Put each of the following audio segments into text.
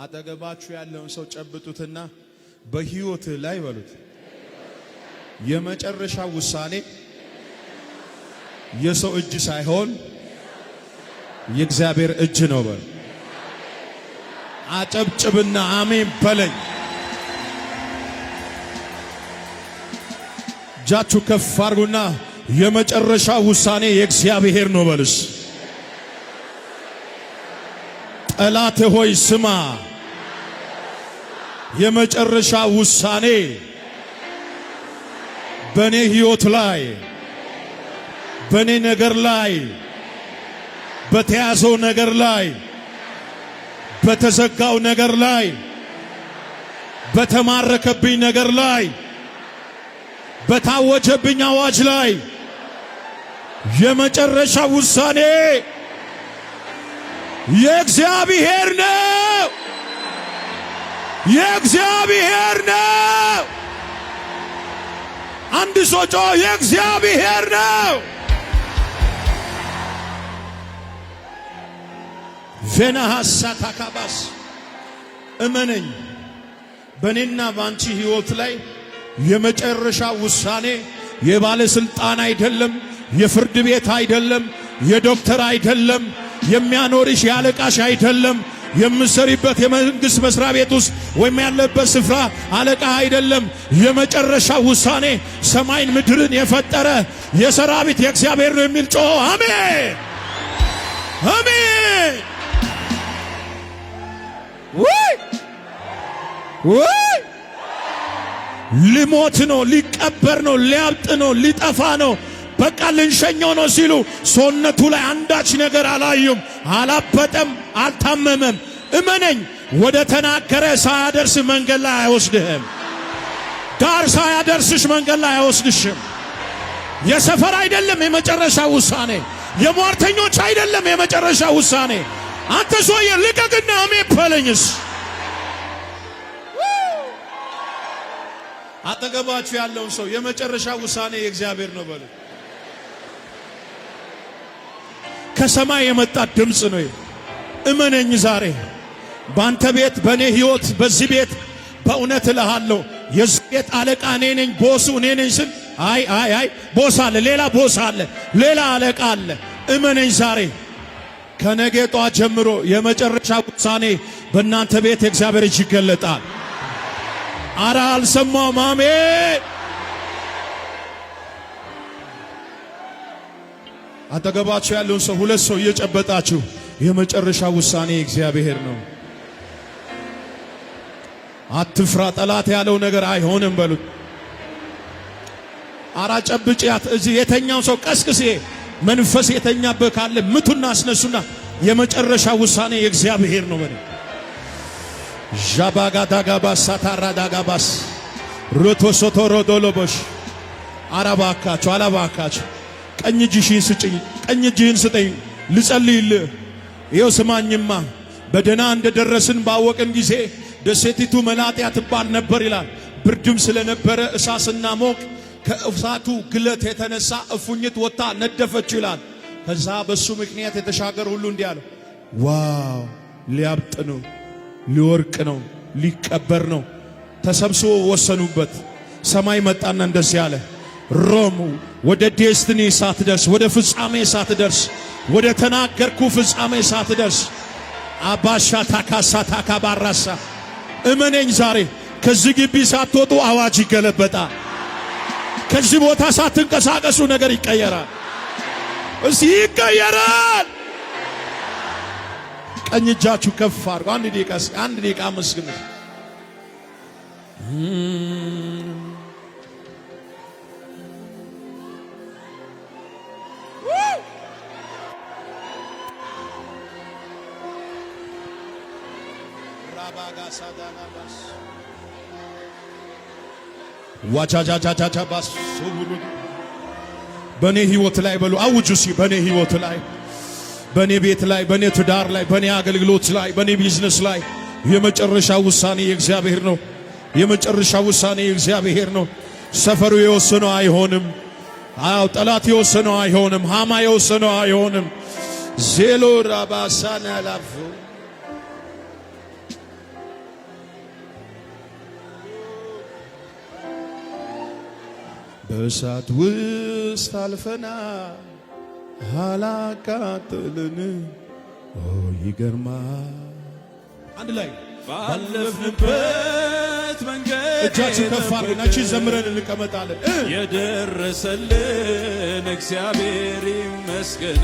አጠገባችሁ ያለውን ሰው ጨብጡትና በህይወትህ ላይ በሉት፣ የመጨረሻ ውሳኔ የሰው እጅ ሳይሆን የእግዚአብሔር እጅ ነው በሉ። አጨብጭብና አሜን በለኝ። እጃችሁ ከፍ አድርጉና የመጨረሻ ውሳኔ የእግዚአብሔር ነው በልስ። ጠላት ሆይ ስማ፣ የመጨረሻ ውሳኔ በኔ ህይወት ላይ፣ በኔ ነገር ላይ፣ በተያዘው ነገር ላይ፣ በተዘጋው ነገር ላይ፣ በተማረከብኝ ነገር ላይ፣ በታወጀብኝ አዋጅ ላይ የመጨረሻ ውሳኔ የእግዚአብሔር ነው። የእግዚአብሔር ነው። አንድ ሰው ጮ የእግዚአብሔር ነው። ቬናሃሳ ታካባስ እመነኝ፣ በእኔና በአንቺ ሕይወት ላይ የመጨረሻ ውሳኔ የባለስልጣን አይደለም፣ የፍርድ ቤት አይደለም፣ የዶክተር አይደለም፣ የሚያኖርሽ የአለቃሽ አይደለም፣ የምሰሪበት የመንግስት መስሪያ ቤት ውስጥ ወይም ያለበት ስፍራ አለቃ አይደለም። የመጨረሻ ውሳኔ ሰማይን ምድርን የፈጠረ የሰራዊት የእግዚአብሔር ነው የሚል ጮ አሜን አሜን። ውይ ውይ! ሊሞት ነው፣ ሊቀበር ነው፣ ሊያብጥ ነው፣ ሊጠፋ ነው፣ በቃ ልንሸኘው ነው ሲሉ ሰውነቱ ላይ አንዳች ነገር አላዩም። አላበጠም፣ አልታመመም። እመነኝ፣ ወደ ተናገረ ሳያደርስ መንገድ ላይ አይወስድህም። ዳር ሳያደርስሽ መንገድ ላይ አይወስድሽም። የሰፈር አይደለም የመጨረሻ ውሳኔ፣ የሟርተኞች አይደለም የመጨረሻ ውሳኔ። አንተ ሰውዬ ልቀቅና አሜን በለኝስ። አጠገባችሁ ያለውን ሰው የመጨረሻ ውሳኔ የእግዚአብሔር ነው በሉ። ከሰማይ የመጣ ድምፅ ነው። እመነኝ፣ ዛሬ በአንተ ቤት፣ በእኔ ህይወት፣ በዚህ ቤት በእውነት እልሃለሁ የዚህ ቤት አለቃ እኔ ነኝ፣ boss ኡ እኔ ነኝ ስል አይ አይ አይ boss አለ፣ ሌላ boss አለ፣ ሌላ አለቃ አለ። እመነኝ፣ ዛሬ ከነገ ጧት ጀምሮ የመጨረሻ ውሳኔ በእናንተ ቤት የእግዚአብሔር እጅ ይገለጣል። አረ አልሰማውም። አሜን። አጠገባችሁ ያለውን ሰው ሁለት ሰው እየጨበጣችሁ የመጨረሻ ውሳኔ እግዚአብሔር ነው። አትፍራ፣ ጠላት ያለው ነገር አይሆንም በሉት። አራ ጨብጭያት። እዚህ የተኛው ሰው ቀስቅሴ መንፈስ የተኛበት ካለ ምቱና አስነሱና የመጨረሻ ውሳኔ የእግዚአብሔር ነው በሉ። ዣባጋዳጋባስ ሳታራዳጋባስ ሮቶሶቶሮዶሎቦሽ አራባካችሁ አላባካችሁ ቀኝ እጅሽን ስጭኝ፣ ቀኝ እጅህን ስጠኝ ልጸልይልህ። ይኸው ስማኝማ፣ በደህና እንደደረስን ባወቅን ጊዜ ደሴቲቱ መላጥያ ትባል ነበር ይላል። ብርድም ስለነበረ እሳትና ሞቅ ከእሳቱ ግለት የተነሳ እፉኝት ወጥታ ነደፈችው ይላል። ከዛ በሱ ምክንያት የተሻገር ሁሉ እንዲህ አለ፣ wow ሊያብጥ ነው፣ ሊወርቅ ነው፣ ሊቀበር ነው። ተሰብስቦ ወሰኑበት። ሰማይ መጣና እንደዚህ አለ፣ ሮም ወደ destiny ሳትደርስ፣ ወደ ፍጻሜ ሳትደርስ፣ ወደ ተናገርኩ ፍጻሜ ሳትደርስ አባሻ ታካሳ ታካባራሳ እመነኝ፣ ዛሬ ከዚህ ግቢ ሳትወጡ አዋጅ ይገለበጣል። ከዚህ ቦታ ሳትንቀሳቀሱ ነገር ይቀየራል። እስቲ ይቀየራል። ቀኝ እጃችሁ ከፍ አድርጉ። አንድ ደቂቃ፣ አንድ ደቂቃ አመስግኑ። ራባጋሳዳናባስ ዋጃጃጃጃባስ በእኔ ህይወት ላይ በሉ አውጁ። ሲ በእኔ ህይወት ላይ፣ በእኔ ቤት ላይ፣ በእኔ ትዳር ላይ፣ በእኔ አገልግሎት ላይ፣ በእኔ ቢዝነስ ላይ የመጨረሻ ውሳኔ የእግዚአብሔር ነው። የመጨረሻ ውሳኔ የእግዚአብሔር ነው። ሰፈሩ የወሰነው አይሆንም። አዎ ጠላት የወሰነው አይሆንም። ሃማ የወሰነው አይሆንም። ዜሎ ራባሳና ላፉ በእሳት ውስጥ አልፈና አላቃጥልን። ኦ ይገርማል። አንድ ላይ ባለፍንበት መንገድ እጃችን ከፍ አድርገን እቺ ዘምረን እንቀመጣለን። የደረሰልን እግዚአብሔር ይመስገን።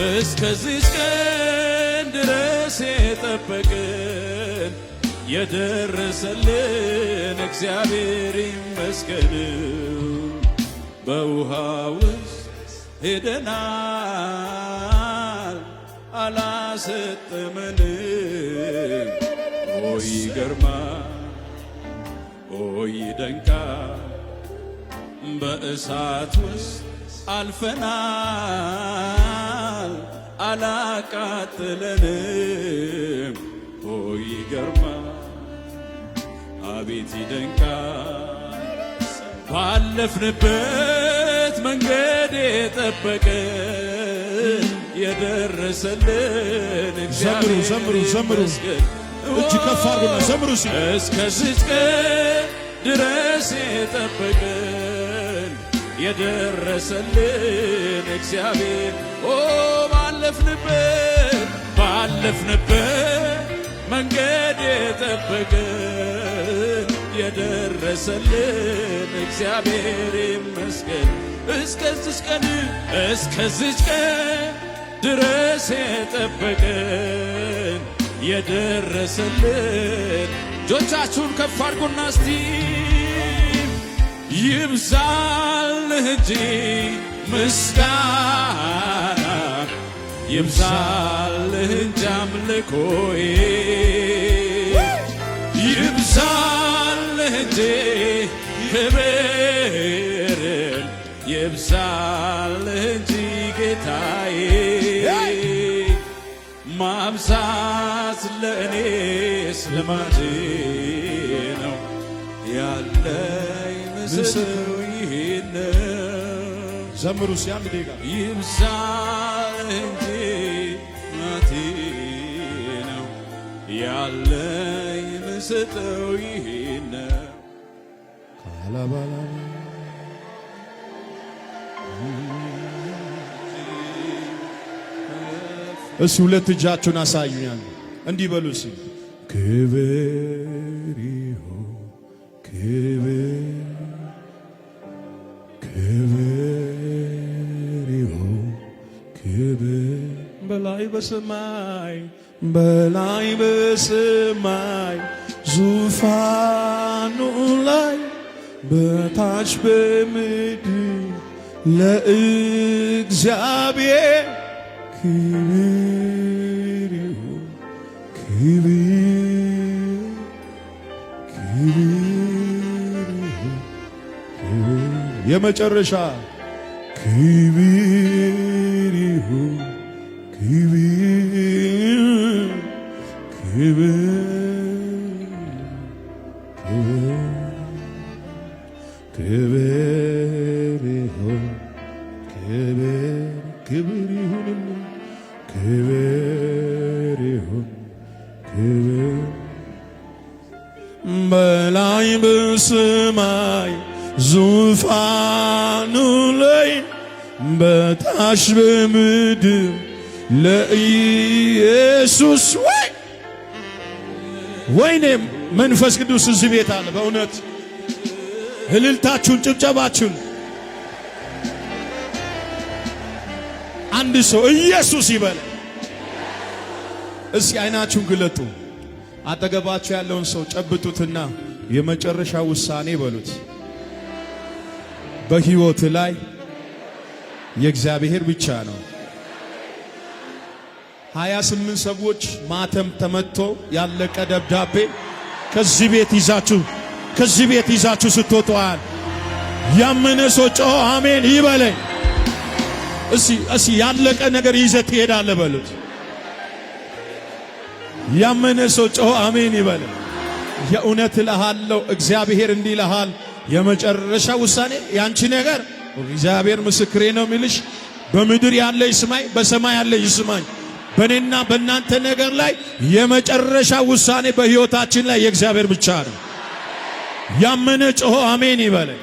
እስከዚች ቀን ድረስ የጠበቀን የደረሰልን እግዚአብሔር ይመስገን። በውሃ ውስጥ ሄደናል አላሰጠመንም። ኦ ይገርማል፣ ኦ ይደንቃል። በእሳት ውስጥ አልፈናል አላቃጥለንም። ኦ ይገርማል፣ አቤት ይደንቃል። ባለፍንበት መንገድ የጠበቀን የደረሰልን እግዚአብሔር ዘምሩ፣ ዘምሩ። ይመስገን። እጅ ከፍ አድርጉና ዘምሩ እስኪ። እስከዚች ቀን ድረስ የጠበቀን የደረሰልን እግዚአብሔር ኦ ባለፍንበት ባለፍንበት መንገድ የጠበቀን የደረሰልን እግዚአብሔር ይመስገን። እስከዚች ቀን እስከዚች ቀን ድረስ የጠበቀን የደረሰልን እጆቻችሁን ከፍ አድርጉና እስቲ ይብዛልህ እንጂ ምስጋና ይብዛልህ እንጂ አምልኮዬ ይብዛልህ እንጂ ክብርን ይብዛልህ እንጂ ጌታዬ ማብዛት ለእኔስ ልማዴ ነው ያለኝ ምስሉ ይሄ ነው። ዘምሩ እስኪ አንድ ደቂቃ። ይብዛል እንጂ ናቴ ነው ያለኝ ምስጠው ይሄ ነው። ካላባላ እስኪ ሁለት እጃችሁን አሳዩኛል። እንዲህ በሉ እስኪ ክብር ይሁን ክብር ክብር ይሁን ክብር በላይ በሰማይ በላይ በሰማይ ዙፋኑ ላይ በታች በምድር ለእግዚአብሔር ክብር ይሁን ክብር ክብር ይሁን ክብር የመጨረሻ ክብር ይሁን ክብር ክብር ክብር ክብር ይሁን ክብር ክብር ይሁንልህ ክብር ይሁን ክብር በላይ በሰማይ ዙፋኑ ላይ በታች በምድር ለኢየሱስ ወይ ወይኔ መንፈስ ቅዱስ እዚህ ቤት አለ። በእውነት እልልታችሁን ጭብጨባችሁን አንድ ሰው ኢየሱስ ይበል። እስኪ አይናችሁን ግለጡ። አጠገባችሁ ያለውን ሰው ጨብጡትና የመጨረሻ ውሳኔ በሉት። በሕይወት ላይ የእግዚአብሔር ብቻ ነው። 28 ሰዎች ማተም ተመትቶ ያለቀ ደብዳቤ ከዚህ ቤት ይዛችሁ ከዚህ ቤት ይዛችሁ ስትወጡዋል። ያመነ ሰው ጮሆ አሜን ይበለኝ። እስኪ እስኪ ያለቀ ነገር ይዘህ ትሄዳለህ በሉት። ያመነ ሰው ጮሆ አሜን ይበለኝ። የእውነት እልሃለሁ እግዚአብሔር እንዲህ ይልሃል፣ የመጨረሻ ውሳኔ ያንቺ ነገር እግዚአብሔር ምስክሬ ነው የሚልሽ በምድር ያለ ይስማኝ፣ በሰማይ ያለ ይስማኝ። በእኔና በእናንተ ነገር ላይ የመጨረሻ ውሳኔ በሕይወታችን ላይ የእግዚአብሔር ብቻ ነው። ያመነ ጮሆ አሜን ይበለኝ።